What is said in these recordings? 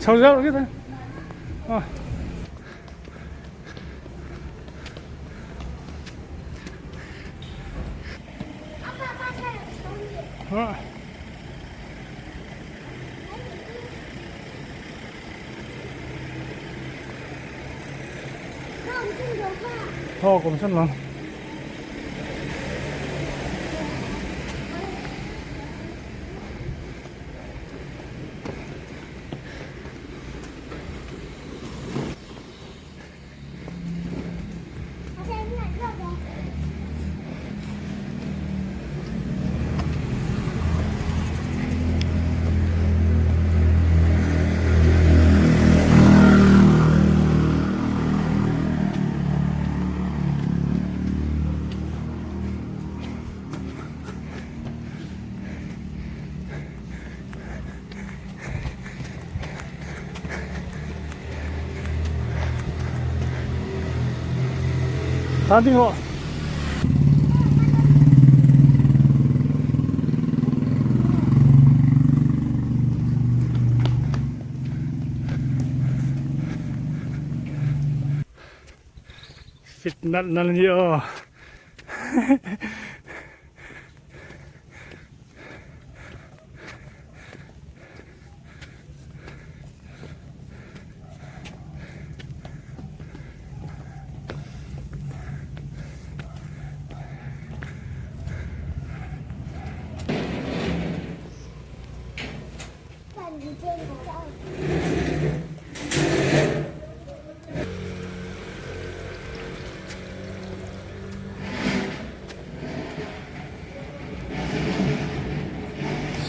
Chho zel rawh khitah. Aw. Aw kawm sawn lo. Tan ding rawh. Fit nalh nalh a ni aw.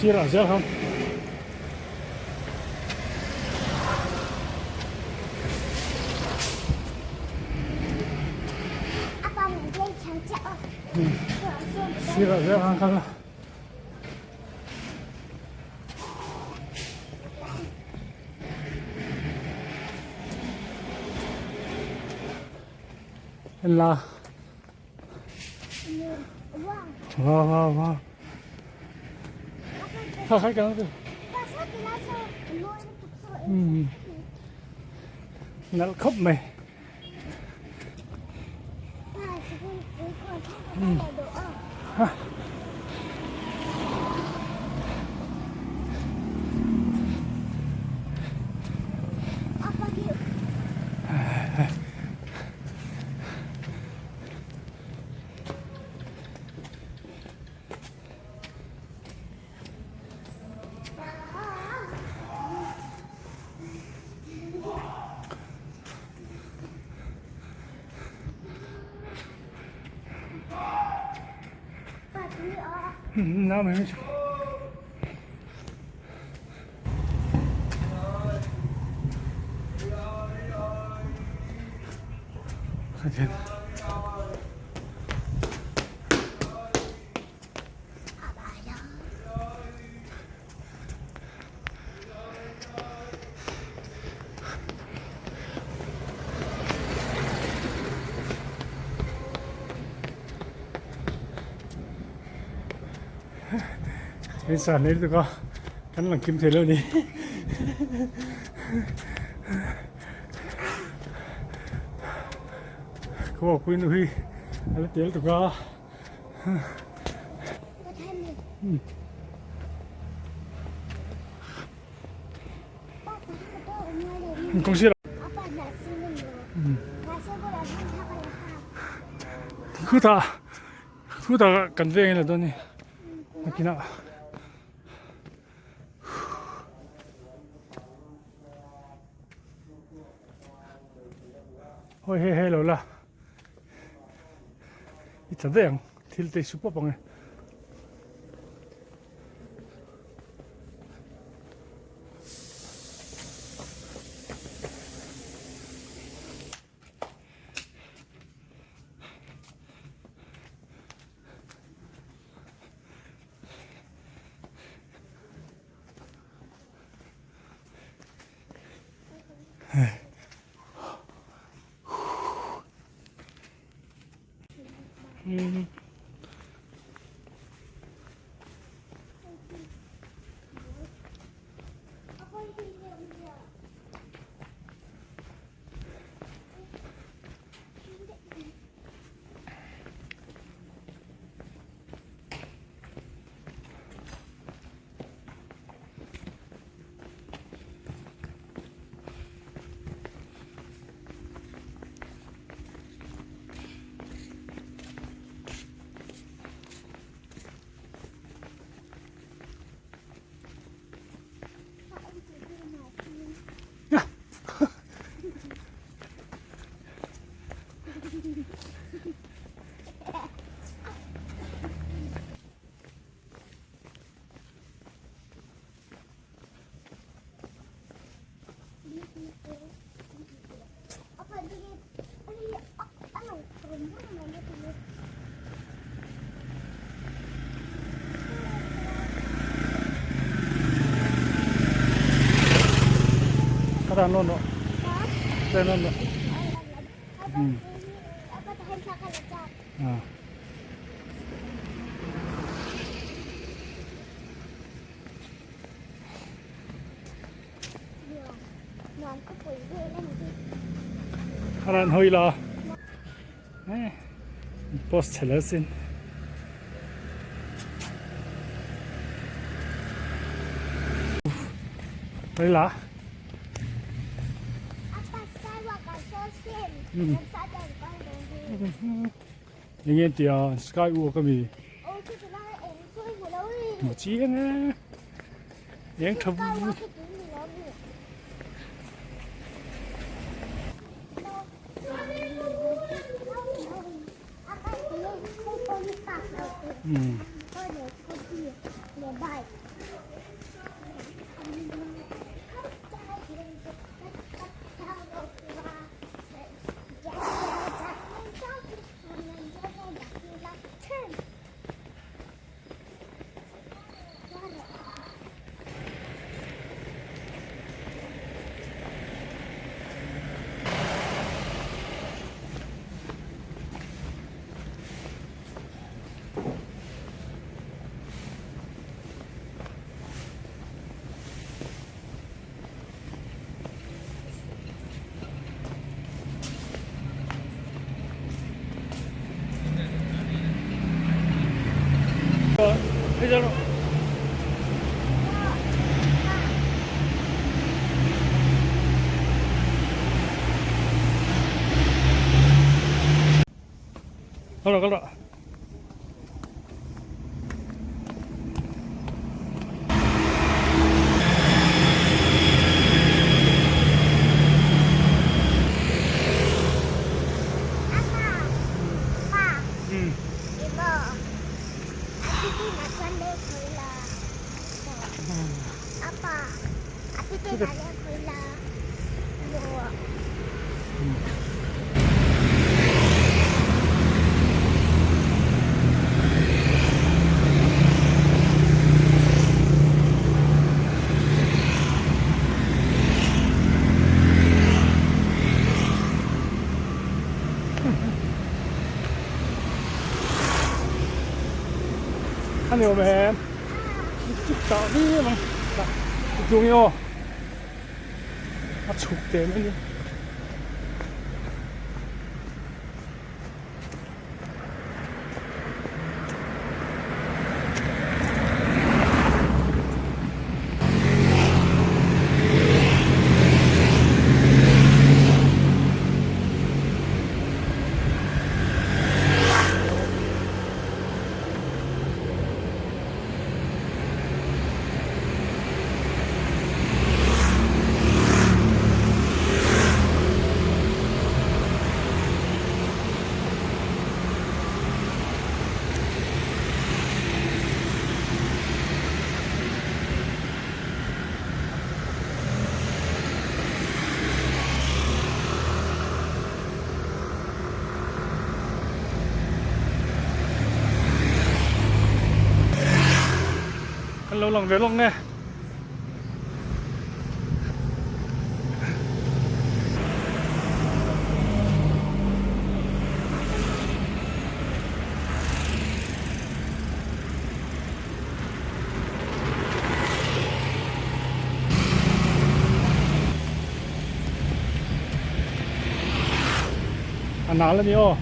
Sirah zel khan sirah zel khan kal a. En la va va va kha khai kan te um nalh khawp mai Hei sa hnei lutuk a kan lang kim thei lo a ni ka uapui nu hi a la tel tuk a. Khutah khutah kan veng ila dawn a ni nakinah. Hawi hei hei lo la. I tla daih ang thil te i su pawp ang e. Khawtah an lawn rawh. Khawtah an lawn rawh. Kharan hawi la. Post chhe lo sin. Hawi la. Enge tia sky walk ami. Hmu chiang e. Eng tha vu. Kal rawh kal rawh. A ni awm em chuk tah viau ang tlung i aw a chhuk teh mai ni. Kan lo lang ve lawk nge. A nal a ni aw.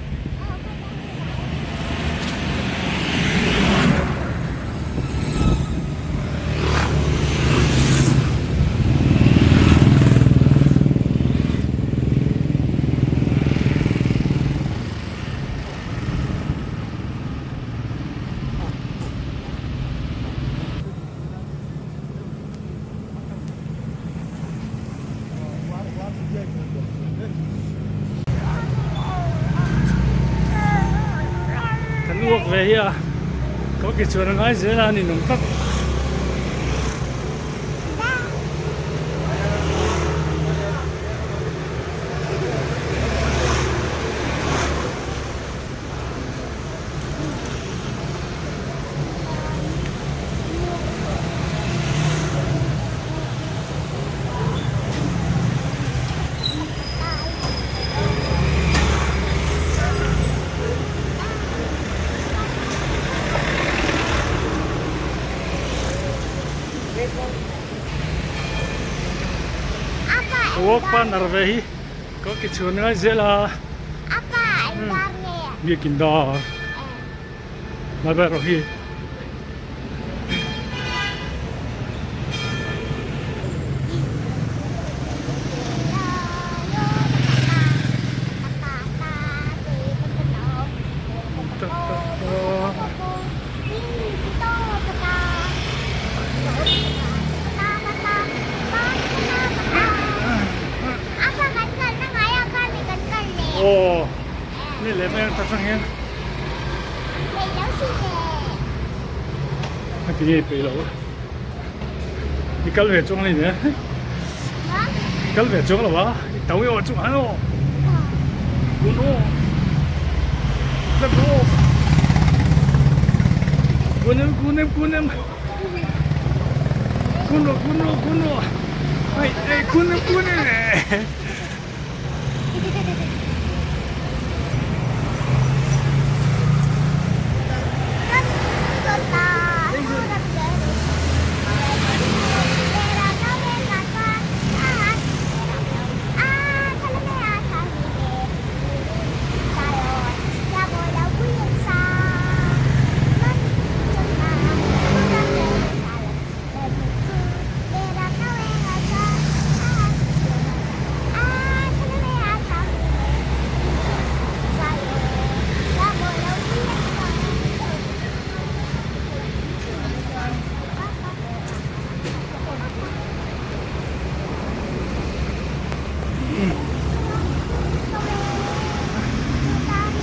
Kan uak ve hi a ka ke chuan a ngai zel a a ninawm tlat. Work partner ve hi ka ki chhuan ngai zel a biakin dar mai ber rawh hi. Aw ni leh mai ang tak ang hian a ti ngei peih lo i kal ve chuang a ni nia i kal ve chuang lo a i tau i awh chung han aw kun aw tlat aw kun em kun em kun em kun rawh kun rawh kun rawh ai ai kun em kun em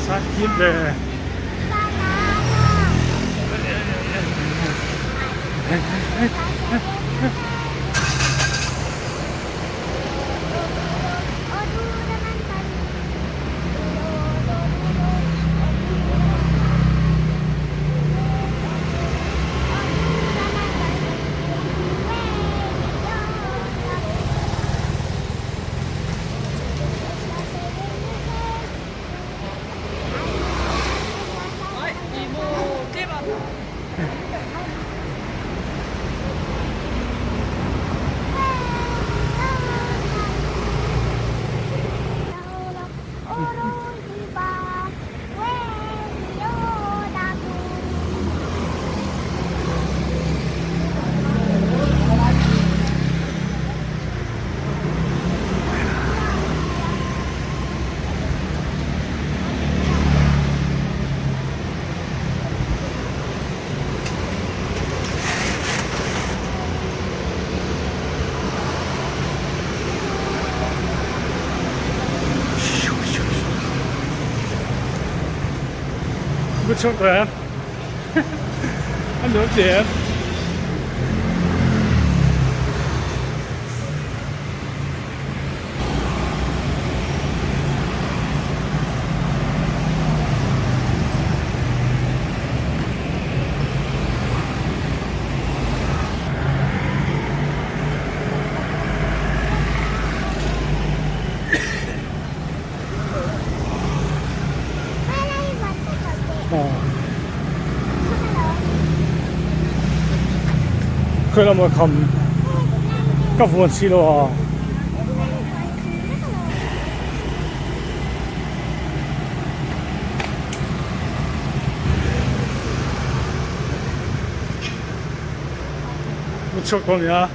Sat kim ve. Good shot there. Anh được đẹp. Khawi lama kham ka vuan si lo a. Chhuak tawh nia.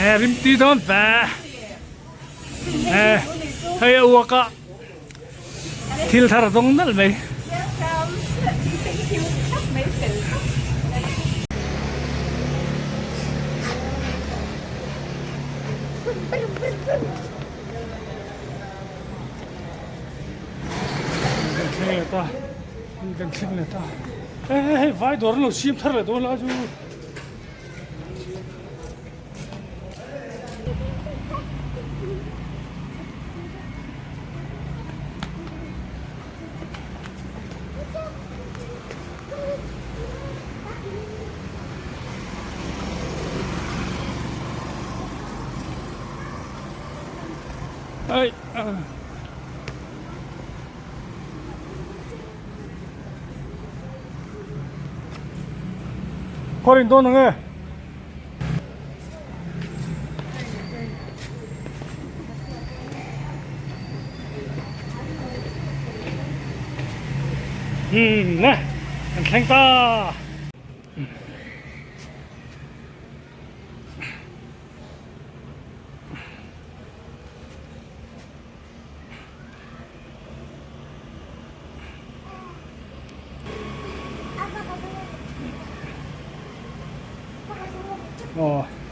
Eh, rim tui dawn ve. Eh, hei a uak a. Thil thar a dawng nalh mai. Kan thleng leh ta, kan thleng leh ta. Hei hei vai dawr an lo siam thar leh dawn la chu. Ai. Kawr in dawn ang e. Hmm, nè, kan thleng ta. Aw.